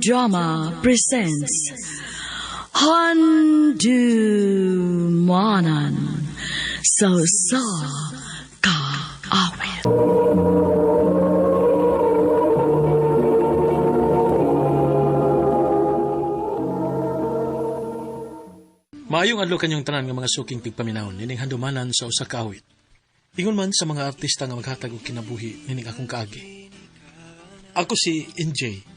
Drama presents Handumanan sa Usa Ka Awit. Maayong adlaw kanyong tanan nga mga suking tigpaminaw nining handumanan sa usa ka awit. Ingon man sa mga artista nga maghatag og kinabuhi nining akong kaagi. Ako si NJ.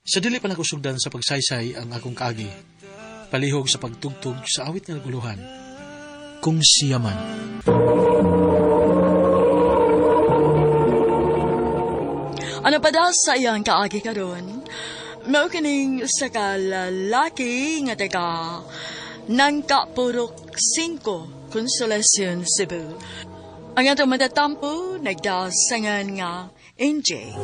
Sa dili pa nagusugdan sa pagsaysay ang akong kaagi, palihog sa pagtugtog sa awit nga naguluhan, kung siya man. Ano pa daw sa iyang kaagi karon? Mao kining usa ka lalaki nga taga Nangka Purok 5, Consolacion, Cebu. Ang atong matatampo nagdasangan nga NJ.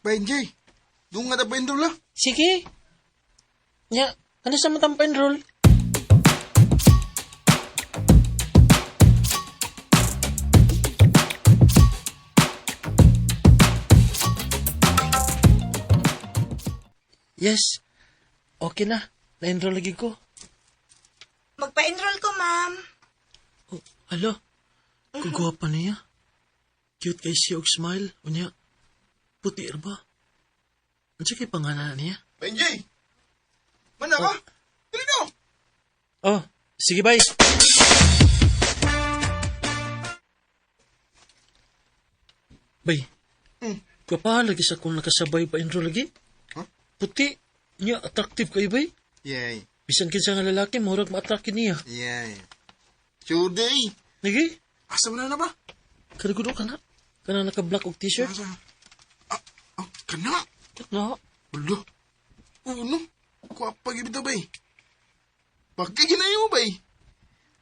Benji, doon nga na pa la. Sige. Nya, ano sa matang roll? Yes. Okay na. Na-enroll lagi ko. Magpa-enroll ko, ma'am. Oh, hala. Kagwapa niya. Cute kay siya og smile. Unya, puti er ba? Ano kay pangalan niya? Benji! Mana ka? Dali na! Oh, sige bye. Bay, Gwapa lagi sa kung nakasabay pa enroll lagi. Huh? Puti, niya attractive kayo bay. Yay. Bisan kinsa nga lalaki, murag ma-attract niya. Yay. Sure day. Lagi, Asa mo na na ba? kanagudo ka na. Kana naka-black og t-shirt. Asa? Ah, ah, kana. Na, Ulo. Uno. Kuwapa gibito bay. Bakit ginayo mo bay?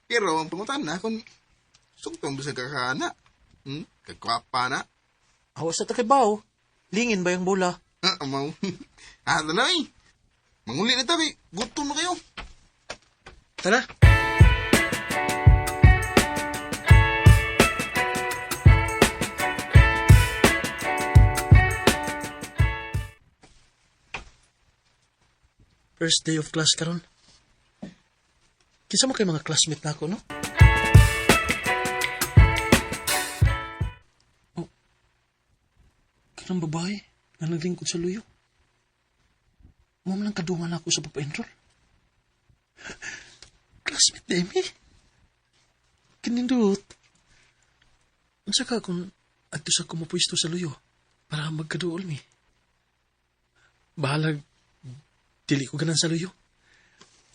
Pero ang pangutan na kung sugtong bisag ka kana. Kagkwapa na. awa sa takibaw. Lingin ba yung bola? Ah, amaw. Ah, tanay. Manguli na tabi. Gutom na kayo. Tara. First day of class karon. Kinsa man kay mga classmate nako, no? Oh. Kanang babae nga naglingkod sa luyo. Mo man lang kadungan ako sa papa-enroll. Classmate ni Amy. Kinindot. Unsa ka kung adto sa kumupuisto sa luyo para magkaduol mi. Bahalag, dili ko ganan sa luyo.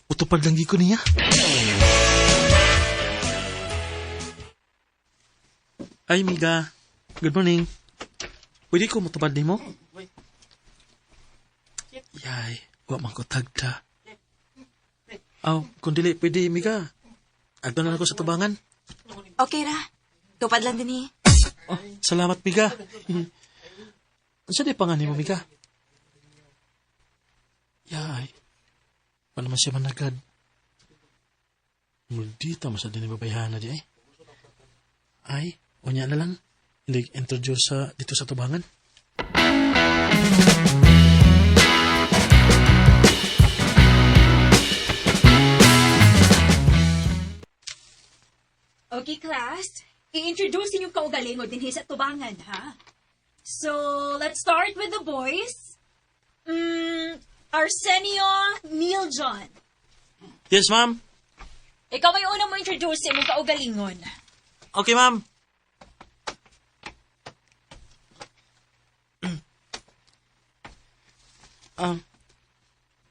Utupad lang ko niya. Ay, Miga. Good morning. Pwede ko mutupad nimo? Yay, wa man ko tagda. Aw, kung dili pwede, Miga. Adto na lang ako sa tubangan. Okay ra. Tupad lang din eh. Oh, salamat, Miga. Unsa di pangalan mo, Miga? Yay. Wala man siya managad. Maldita mo sa din babayhana di ay. Ay, unya na lang. Hindi introduce sa dito sa tubangan. Okay, class. I-introduce ninyong kaugalingon din sa tubangan, ha? So, let's start with the boys. Arsenio Neil John. Yes, ma'am. Ikaw ay unang mo introduce sa imong kaugalingon. Okay, ma'am.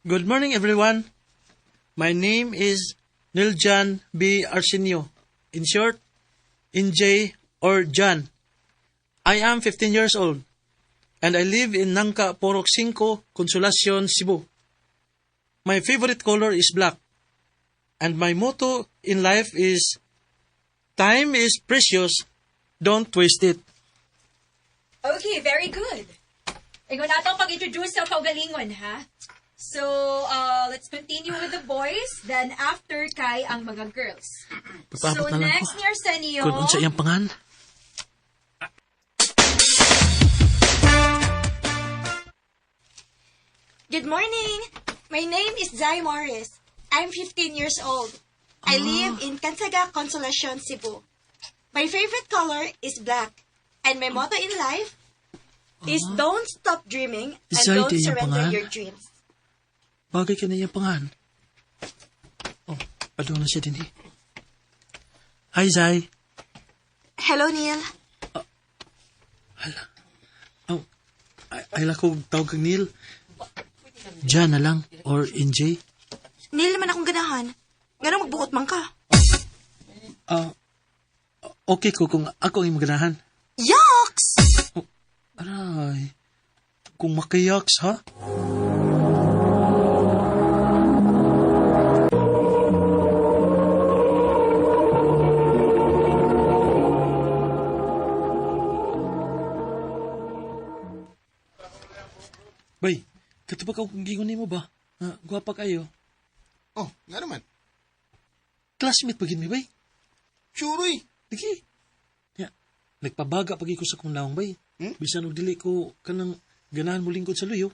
Good morning, everyone. My name is Niljan B. Arsenio. In short, NJ or John. I am 15 years old and I live in Nangka, Porok 5, Consolacion, Cebu. My favorite color is black and my motto in life is Time is precious. Don't waste it. Okay, very good. Ingon nato pag-introduce sa kaugalingon, ha? So, let's continue with the boys, then after kay ang mga girls. Pagpaabot So, na lang next ko. ni Arsenio. Kung unsa iyang pangan. Good morning. My name is Zai Morris. I'm 15 years old. I live in Kansaga, Consolacion, Cebu. My favorite color is black. And my motto in life is don't stop dreaming and Zai, don't di iyang surrender pangan. your dreams. Bagay ka na iyang pangan. Oh, padung na siya din eh. Hi, Zai. Hello, Neil. Hala. Oh, ay lang ko tawag kang Neil. Diyan na lang, or NJ. Neil man akong ganahan. Ngano magbuot man ka? Ah, okay ko kung ako ang imong ganahan. Yucks! Oh, aray. Kung makayaks, ha? Bay, katubag ako kung gingon nimo ba? Ah, gwapa kayo. Oh, nga naman. Classmate pa gid mi, bay. Sure, eh. Lagi. Ya, nagpabaga pagi ko sa kong naong bay. Hmm? Bisan og dili ko kanang ganahan mo lingkod sa luyo.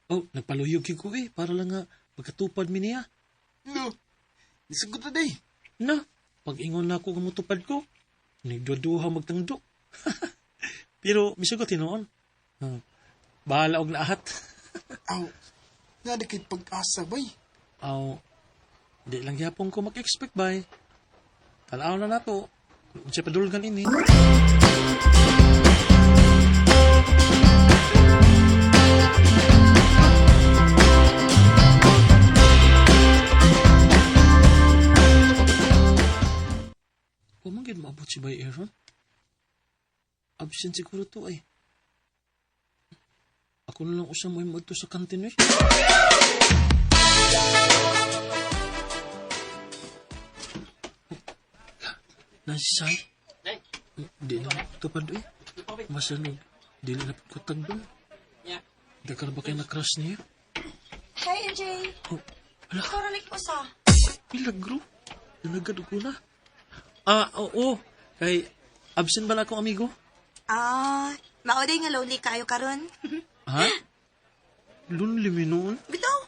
Oh, nagpaluyog gyud ko eh para lang nga magkatupad mi niya. No. Nisagot na day. Na, pag ingon na ako nga motupad ko, nagduduha magtangdo. Pero misugot hinuon. Bahala og naahat. Aw, nga di kay pag-asa, bay. Aw, di lang gyapon ko mag-expect bay. Tanaw na nato. Unsa padulgan ini. Wa man gyud maabot si Bay Aaron. Absent siguro to ay. Ako na lang usang mo adto sa kantin eh. Nasisay? Di na tupad eh. Masanog. Dili na ko tagdon. Dakar ba kayo na-crush niya? Hi, MJ. Oh, hala, Ikaw ra like usa. milagro. Nalagad ko na. Ah, oo. Kay, absent ba na akong amigo? Ah, mao day nga lonely kayo karon. Ha? Lonely mi noon. Bitaw.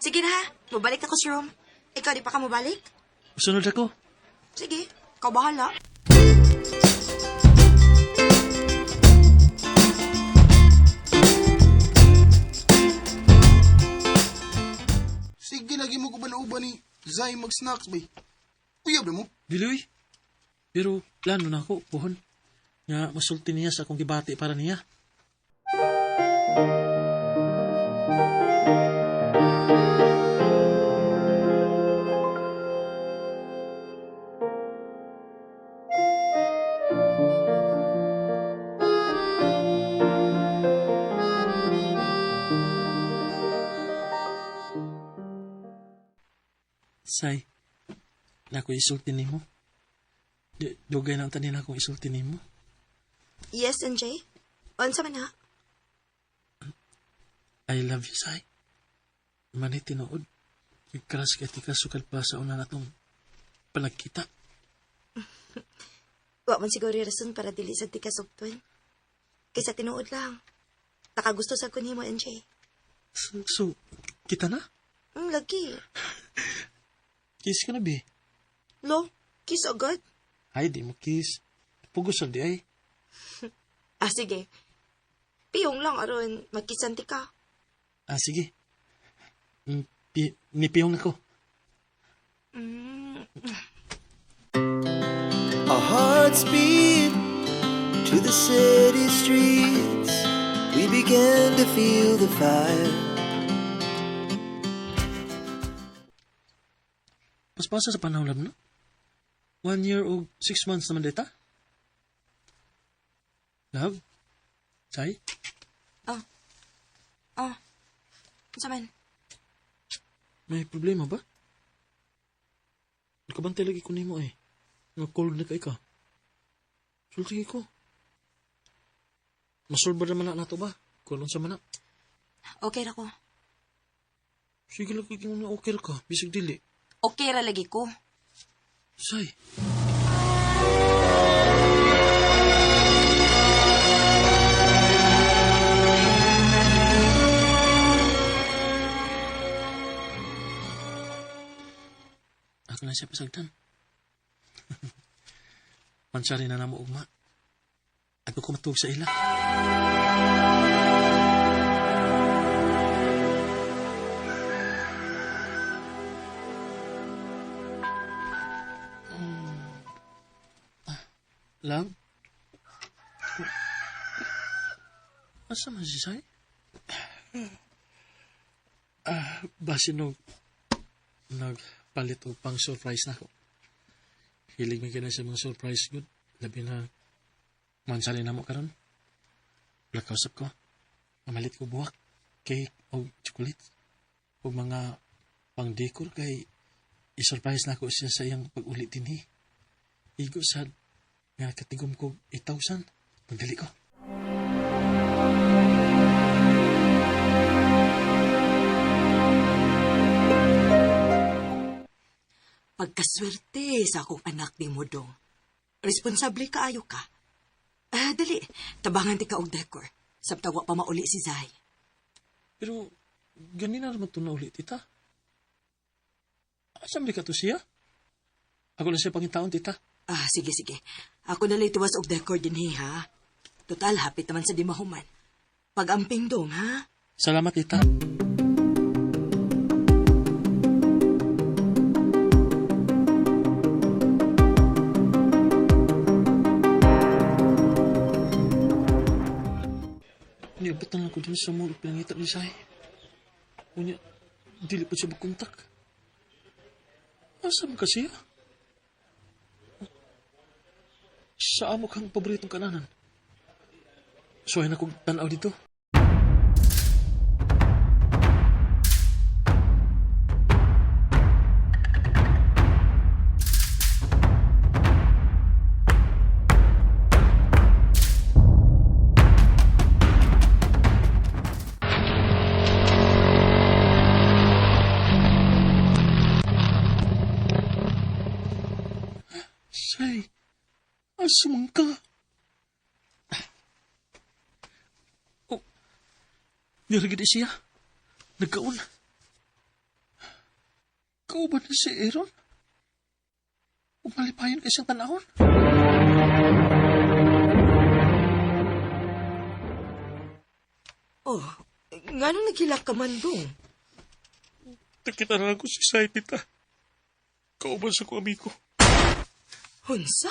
Sige na ha, mubalik ako sa room. Ikaw di pa ka mubalik? Sunod ako. Sige, ikaw bahala. Sige, lagi mo ko ba nauba ni Zai mag-snacks, bay. Uyab na mo. Dili, uy. Pero plano na ako, puhon. Nga masulti niya sa akong gibati para niya. Say, na ko isulti nimo. Dugay na ang tanin akong isulti nimo. Yes, NJ? Unsa man ha? I love you, Sai. Manay tinuod. Nagkaras kay tika sukad pa sa una natong panagkita. Wa man siguro yung rason para dili sad ti ka sugton. Kaysa tinuod lang. Nakagusto sad ko nimo, NJ. So, kita na? Lagi. Kiss ka na, be. Lo, kiss agad. Ay, di mo kiss. Pugos di ay. Ah, sige. Piyong lang aron magkisan ti ka. Ah, sige. Nipiyong ako. Our hearts beat to the city streets. We began to feel the fire. Paspasa sa panahon, love, no? 1 year o 6 months naman dita. Love? Sai? Oh. Oh. Unsa man? May problema ba? Nakabantay lagi ko nimo eh. Nga cold na kay ka. Sulti ko. Masulba naman na nato ba? Kung sa man na. Okay ra ko. Sige lang kay nga okay ra ka. Bisag dili. Okay ra lagi ko. Say. Ako na siya pasagdan. Pansari na namo ugma. Ako ko matuog sa ila. Love? Asa man si Sai? Basin nung nagpalit og pang surprise na ako. Hilig man kina sa mga surprise good. Labi na mansali na mo karon. Lakausap ko. Mamalit ko buwak, cake o chocolate o mga pang-decor kay i-surprise na ako siya sa iyang pag-uli dinhi. Igo sad nga katigom ko 8,000. Pagdali ko. Pagkaswerte sa akong anak ni mo dong. Responsable kaayo ka. Ah, dali, tabangan ti ka og decor. Samtang wa pa mauli si Zay. Pero ganina naman ito na ulit, tita. Asa man ka to siya? Ako lang siya pangitaon, tita. Ah, sige, sige. Ako na lang tuwas og decor dinhi, ha? Total, hapit naman sa di mahuman. Pag-amping dong, ha? Salamat, tita. Niabot na lang ko dun sa mall pinangita ni Sai. Unya, dili pa siya magkontak. Asa man kasi siya? Sa amo kang paboritong kananan. So ay na kong tanaw dito. Say, asa man ka? Oh, nirigid siya. Nagkaon. Kauban na si Aaron? Umalipayon kay siyang tanahon? Oh, ngano naghilak ka man dong? Nakita na lang ko si Sai, tita. Kauban sa ko amigo. Hunsa?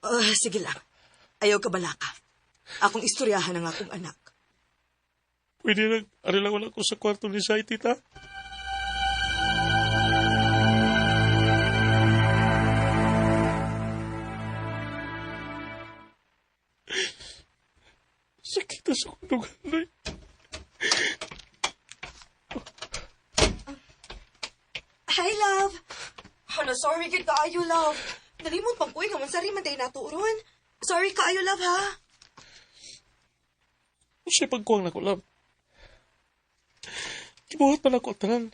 Ah, sige lang. Ayaw ka balaka. Akong istoryahan ang akong anak. Pwede lang, arilang wala ko sa kwarto ni Sai, tita. Sakit na sa kong dugan, Hi, love. Hala, sorry gid kaayo, love. Nalimot pang kuy nga mansari man day nato ron. Sorry kaayo, love, ha? Unsay pagkuwang nako, love. Gibuhat pa nako tanan.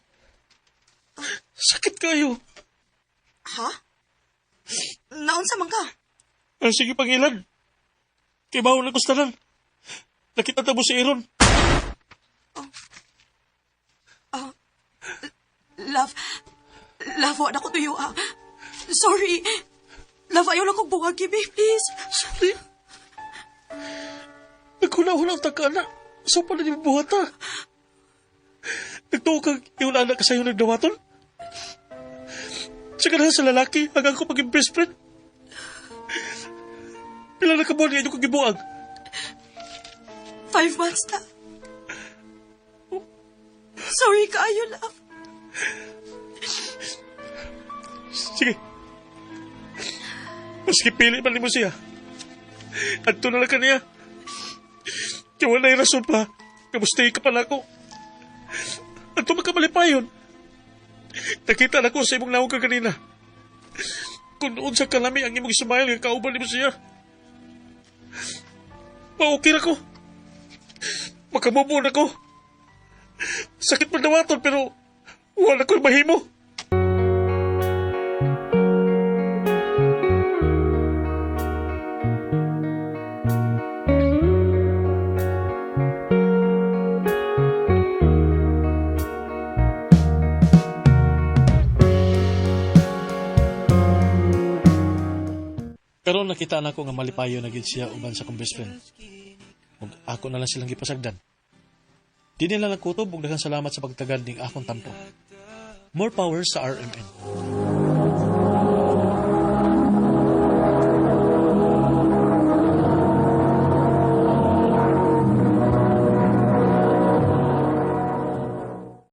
Sakit kayo. Ha? Naunsa man ka? Ang sige pangilan. Kay bawon na tanan. Nakita ta mo si Aaron. Love, love, wala ko tuyo, ah. Sorry. Love, ayaw lang kong buwagi, babe, please. Sorry. Naghuna-huna ang taka na. So pala ni buhat ha. Nagtuo kang iyon anak ka sa'yo nagdawaton? Sa na sa lalaki, hanggang ko maging best friend. Pila na kabuhan niya kong gibuang. 5 months na. Sorry kaayo, love. Sige. Maski pili man nimo siya. Adto na lang kaniya. Kaya wala'y rason pa. Kamusta ka pala ako. Adto makamalipayon. Nakita na ko sa imong nawong kaganina. Kung unsa kalami ang imong smile nga kauban nimo siya. Ma-okay ra ko. Makamove on ako. Sakit man dawaton pero wala ko'y mahimo. Karon nakita na ko nga malipayo na gid siya uban sa akong best friend. Ug ako na lang silang gipasagdan. Di nila nagkutob ug daghang salamat sa pagtagad ning akong tampo. More power sa RMN.